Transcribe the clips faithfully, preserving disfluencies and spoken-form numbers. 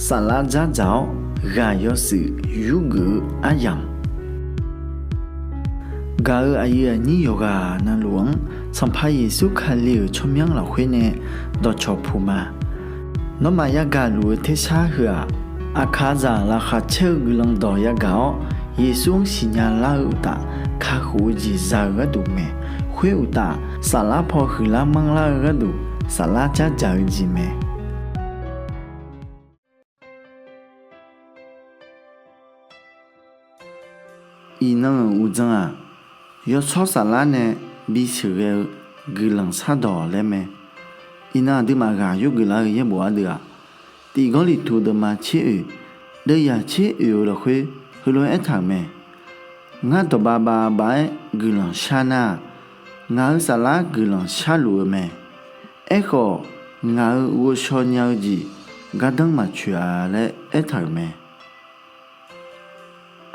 Saflar dzardzaq-awr ghaq yawshuif yurgeuf-eu aryamq, gaq-euq aqyuif aqnyir yawqghaq navluf-anr Sanqpaq Yeqsur Kali-euq tsawrmyanr lafkhoer nae dawqcawq puq ma. Nawmaf yagaq luf-eu tersar heu-aq, aqkaqzaq laqkhaq caer-eu guiqlanq dawq yagaq-awr, Yeqsur-anr siqnya lar-eu uqtaf, kakhof-eu jeq za-eu gharduq mae. Khoer uqtaf, saflar paw huiqlar manrlar-eu gharduq, saflar dzardzaq-eu jeq mae. Iqnan-euq uqdzan-aq, Yawshawr Saflar nae bisheuqghae-eu guiqlanq shardawq laer mae. Iqnan aqduimaf ghaq yurgeuf lar-eu yaerbof ardeuv-aq, Tiq Gawrliqtu deuvma tser oeq, deuvyaq tser oeq-eu lafkhoer heulof-aer aertaq-euq mae. Ngar dawqbav bavbav-aer guiqlanq shar nar-aq, ngaq-euq saflar guiqlanq sharluf-eu mae. Aerkhawf, ngaq-euq ghovshaw nya-eu jeq gardanr maqtsoeq-a laer aertaq-euq mae.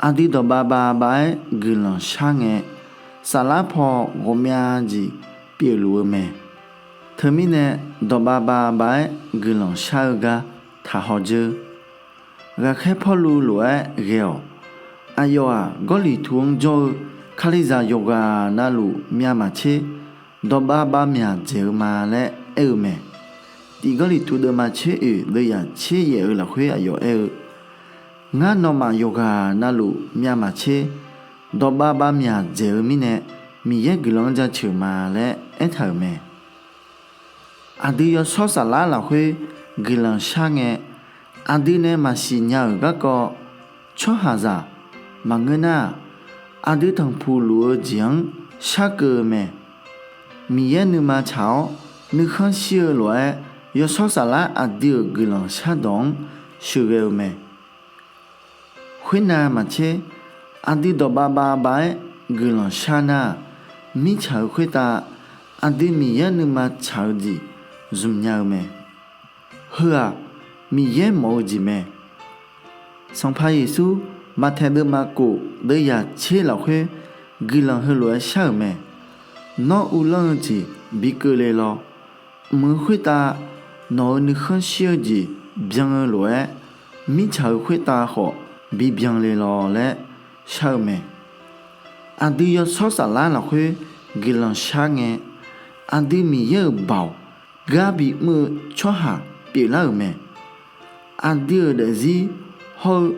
Aqdui dawqbav bavbav-aer guiqlanq shar ngae, saflar paw ghawqmya jeq pyeufluf-eu mae. Teumirnae, dawqbav bavbav-aer guiqlanq shar-eu gar taqhaw dzeur. Ghaqkhaer Pawrluv lof-aer ghae-awq. Aqyawf-aq, Gawrliqtu-anr jawr-eu Kalizaq yawqghaq navluf myavmaqtser dawqbav bavmyaq dzaeq-eu ma laer aer-eu mae. Tiq Gawrliqtu deuvma tser oeq deuvyaq tser yaef-eu lafkhoer aqyawf aer-eu, Ngar nawmaf yawqghaq navluf myavmaqtser dawqbav bavmyaq dzaeq-eu mirnae, Miqyaer guiqlanq-anr jaceuq ma laer aertaq-euq mae. Aqdui Yawshawr Saflar lafkhoer guiqlanq shar ngae, aqdui nae maqsiq nya-euq garkawv tsawrhaqzaq maqngeur nar-aq, aqdui tanqpuq luf-eu jeq-anr sharkeuv-eu mae. Miqyaer nuima tsaq-awr nuikhanr shir-eu lof-aer, Yawshawr Saflar aqdui-euq guiqlanq shardawq-anr sheuqghae-eu mae. Khoernav maqtser, aqdui dawqbav bavbav-aer guiqlanq shar nar-aq, mirtsaq-euq khoertav aqdui Miqyaer nuima tsaq-eu jeq zmqnya-eu mae. Heu-aq, Miqyaer mawf-eu jeq mae. Sanqpaq Yeqsur Maqtaeq deuvma kof deuvyaq tser lafkhoer guiqlanq heulof-aer shar-euq mae. Nawr uvlanr-eu jeq bi keuvle lawr. Mq-eu khoertav nawq-euq nuikhanr shir-eu jeq byan-eu lof-aer, mirtsaq-euq khoertav khawf bi byanle lawr laer shar-eu mae. Aqdui Yawshawr Saflar lafkhoer guiqlanq shar ngae, aqdui Miqyaer-euq baoq gar bimr-eu tsawrhaq pyeuflar-euq mae. Aqdui-euq daefzir hawr-eu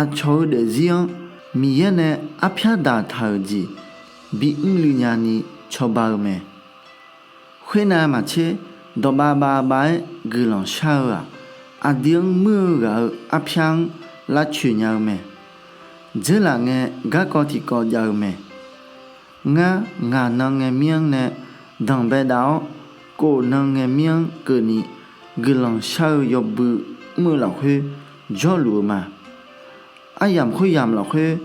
aqcawq-eu daefzir-anr Miqyaer nae arpyar daqtaq-euq jeq bimr luiv nyani cawba-eu mae. Khoernav maqtser, dawqbav bavbav-aer guiqlanq shar-eu-aq, aqdui-anr muir-eu ghaq-eu arpyar-anr lavcoeq nya-eu mae. Dzeurlaf ngae garkawv tiqkawv jav-eu mae. Ngar ngaq nan ngae mir-anr nae danqbae dav-awr, kof nan ngae mir-anr keuvni guiqlanq shar-eu yawbui mr-eu lafkhoer jawrluf-eu ma. Aryamq khoeryamq lafkhoer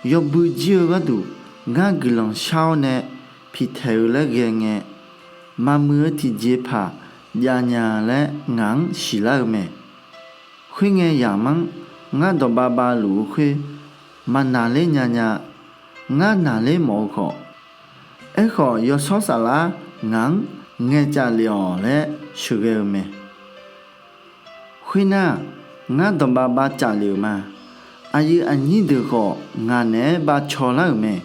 yawbui jir-eu gharduq ngar guiqlanq shar-awr nae piqtaeq-eu laer ghae ngae, maqmuiq-eu tiqjeqpaq javnya laer ngaq-anr siqlar-eu mae. Khoerngae yamq-anr ngar dawqbav bavluf-eu khoer maqnaqler nyanya. Ngar naqler mawf-eu khawf, aerkhawf Yawshawr Saflar ngaq-anr ngaeqcaf lef-awq laer sheuqghae-eu mae. Khoernar-aq, ngar dawqbav bavcaf lef-euq ma. Aqyuif aqnyir deuq khawf ngaq naeq-aer bavcaw lar-euq mae.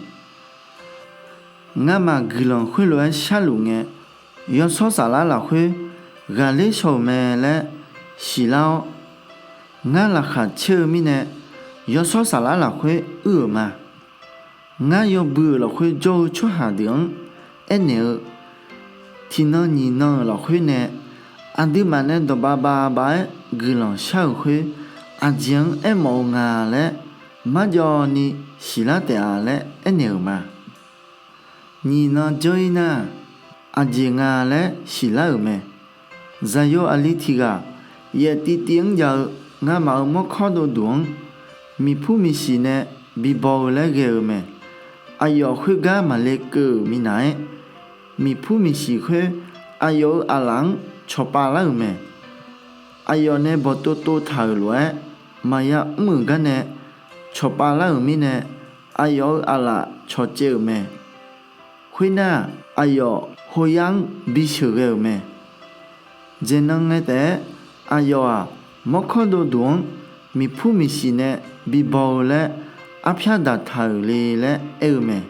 Ngamaf guiqlanq khoerlof-aer sharluf ngae, Yawshawr Saflar lafkhoer ghaqler shaw-euq mae laer siqlar-awr, ngar laqkhaq caer-eu mirnae Yawshawr Saflar lafkhoer uir-euq ma. Ngar yawbui-euq lafkhoer jawr-eu tsawrhaq deuq-anr aernaeq-eu, tiqnan nyiq nan-euq lafkhoer nae aqduimaf nae dawqbav bavbav-aer guiqlanq shar-euq khoer, aqjeq-anr aermawf-eu nga laer marjawv ni siqlar taef-a laer aernaeq-euq ma. Nyiq nan janr-ir nar-aq, aqjeq nga laer siqlar-euq mae. Zaqyo aqli tiq ghaq yaef tiv tiv-anr jav-eu ngamaf-euq mawrkawr dovduq-anr miqpur miqsiq nae bibaw-eu laer ghae-eu mae. Aqyawf khoergar maqle keuv-euq minav-aer, miqpur miqsiq khoer aqyawf-euq aqlaf-anr cawqpav lar-euq mae. Aqyawf nae bawqtov tov taq-euq lof-aer maqya mr-euq garnae cawqpav lar-euq mirnae, aqyawf-euq aqlaf cawqcaev-euq mae. Khoernar-aq, aqyawf hoyar-anr bisheuq ghae-euq mae. Dzaeqnan ngae taef-aer aqyawf-aq, mawrkawr dovduq-anr miqpur miqsiq nae bibaw-eu laer arpyar daqtaq-euq le laer aer-eu mae.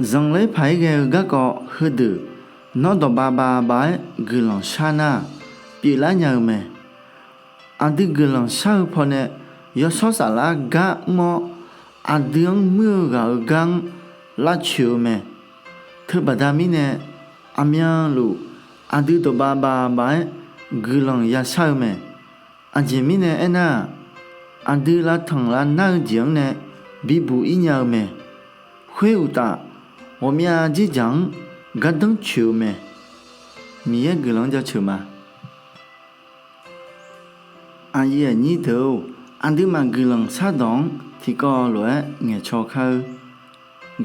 Zanqler paq-aer ghae-eu garkawv heudeuq nawr dawqbav bavbav-aer guiqlanq shar nar-aq, pyeuflar nya-eu mae. Aqdui guiqlanq shar-eu pawnae yawshawr saflar gar mr-awr, aqdui-anr muir-eu ghaq-eu gar-anr lavcoeq-eu mae. Teubaqda mirnae aqmyanluf aqdui dawqbav bavbav-aer guiqlanq yashar-eu mae. Aqjeq mirnae aernar-aq, aqdui lavtanq lavnar-eu jeq-anr nae bibuq-ir nya-eu mae. Khoeruqtaf, ghawqmyav dzerdzaq-anr gardanr coeq-eu mae. Miqyaer guiqlanq-anr jaceuq ma. Aqyuif aqnyir deuq-or, aqduimaf guiqlanq shardawq-anr tiqkawv lof-aer ngaeqcaw kar-eur.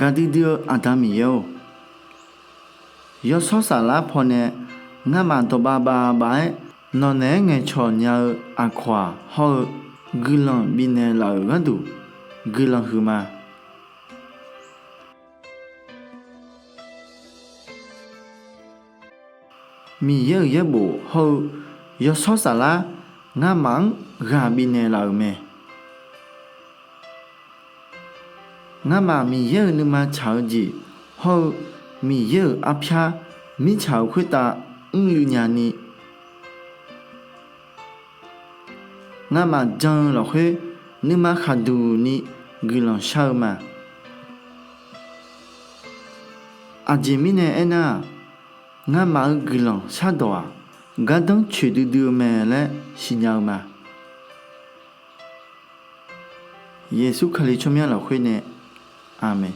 Gaqdui dui-eu Aqda Miqyaer-or, yawshawr saflar pawnae ngamaf dawqbav bavbav-aer nawqnaeq-aer ngaeqcawq nya-eu aqkawq-aq hawr-eu guiqlanq bifnaeq laf-euq gharduq guiqlanq huiqma. Miqyaer-euq yaerbof hawr-eu yawshawr saflar ngamaf-anr ghaq bifnaeq laf-euq mae. Ngamaf Miqyaer-euq nuima tsaq-eu jeq hawr-eu Miqyaer-euq arpyar mirtsaq-euq khoertav mrluiv nyani, ngamaf jan-eu lafkhoer nuima khaqduq ni guiqlanq shar-eu ma. Aqjeq mirnae aernar-aq, ngamaf-eu guiqlanq shardawq-aq, gardanr coeqdui dui-eu mae laer siqnya-eu ma. Yeqsur Kali tsawrmyanr lafkhoer nae, Aqmeq.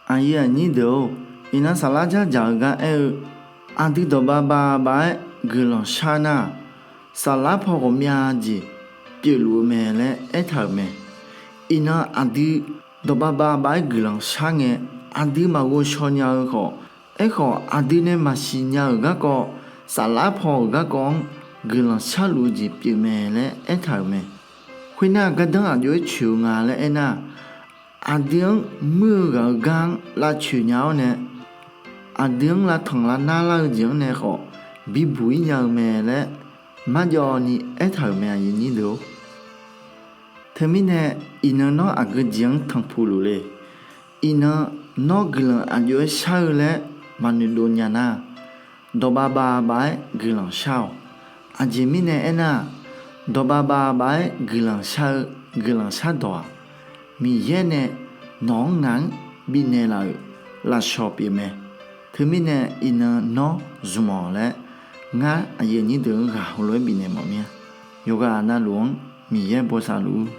Aqyuif aqnyir deuq-or, iqnan saflar dzardzaq-eu gar aer-eu, aqdui dawqbav bavbav-aer guiqlanq shar nar-aq, saflar paw ghawqmya jeq pyeufluf-eu mae laer aertaq-euq mae. Iqnan aqdui dawqbav bavbav-aer guiqlanq shar ngae, aqdui maqghov shaw nya-eu khawf, aerkhawf aqdui nae maqsiq nya-euq garkawv, saflar paw-euq garkawv-anr guiqlanq sharluf-eu jeq pyeufmae laer aertaq-euq mae. Khoernar, gardanr aqjox-aer coeq-eu nga laer aernar-aq, aqdui-anr muir-eu ghaq-eu gar-anr lavcoeq nya-awr nae, aqdui-anr lavtanq lavnar lar-eu jeq-anr nae khawf bibuq-ir nya-eu mae laer marjawv ni aertaq-euq mae, aqyuif aqnyir deuq-or. Teumirnae, iqnan nawr aqgeu jeq-anr tanqpuq luf le. Iqnan nawr guiqlanq aqjox-aer shar-eu laer maqnoeqdov nya nar, dawqbav bavbav-aer guiqlanq shar-awq. Aqjeq mirnae aernar-aq, dawqbav bavbav-aer guiqlanq shar-eu guiqlanq shardawq-aq, Miqyaer nae nawq-anr ngaq-anr bifnaeq laf-euq lafshawq pyeufmae. Teumirnae iqnan nawr zmq-awq laer, ngar aqyuif aqnyir deuq-anr ghaq heulof-aer bifnaeq mawf mir-a. Yawqghaq navluf-anr Miqyaer bosav luf-ur.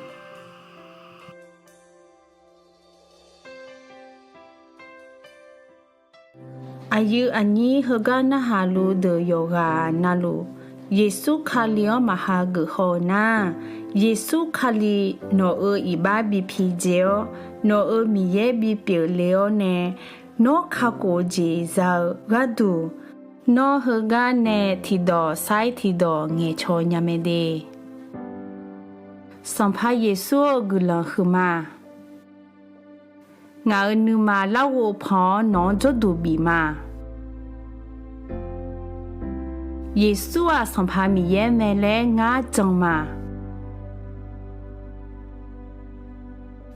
Aqyuif aqnyir heugar narhaq luf deuq yawqghaq navluf, Yeqsur Kali-anr maqha geuf haw-eu nar, Yeqsur Kali nawq-euq iqbax bi pidzae-awr, nawq-euq Miqyaer bipyeuf le-awr nae, nawr kakhof-eu jeq za-eu gharduq, nawr heugar nae tiqdawq sair tiqdawq ngaeqcawq nya mae de. Sanqpaq Yeqsur-eu guiqlanq huiqma. Ngaq-euq nuima larghov pan-awr nawq-anr jawrduq bif ma. Yeqsur-aq Sanqpaq Miqyaer mae laer ngar jan ma.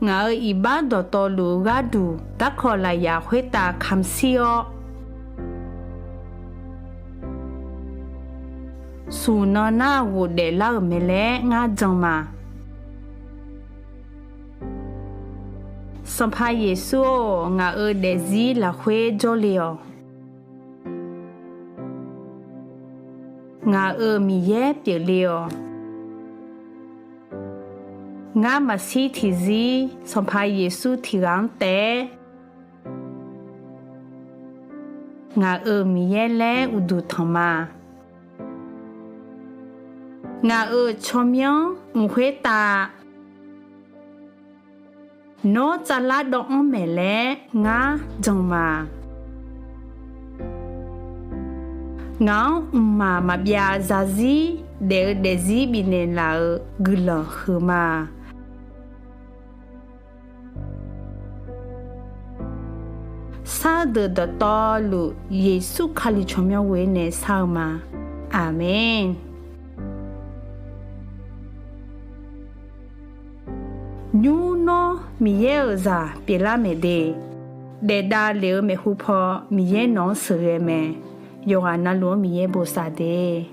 Ngaq-euq iqbax dawqtawvluf-eu gharduq darkawq lafyaq khoertav kamq shir-awr, smq nan nar ghofdaef lar-euq mae laer ngar jan ma. Sanqpaq Yeqsur-or, ngaq-euq daefzir lafkhoer jawrle-awq. Ngaq-euq Miqyaer pyeufle-awq. Ngar maqshir tiqzir Sanqpaq Yeqsur tiq ghaq-anr taef-aer, ngaq-euq Miqyaer laer uqduq tanq ma. Ngaq-euq tsawrmyanr mq khoertav nawr tsavlar dawv-anr maeq laer ngar jan ma. Ngaq-anr mqmaq maqbyav zarzir daef-eu daefzir bifnaeq laf-euq guiqlanq huiqma. Sar deuq dawqtawvluf Yeqsur Kali tsawrmyanr ghoer nae shar-eu ma. Aqmeq. Nymr nawr Miqyaer-euq zaq pyeuflar maeq de. Daef davlef-eu maeqhu paw Miqyaer nawq-anr sheuqghae mae. Yawqghaq navluf-anr Miqyaer bosav de.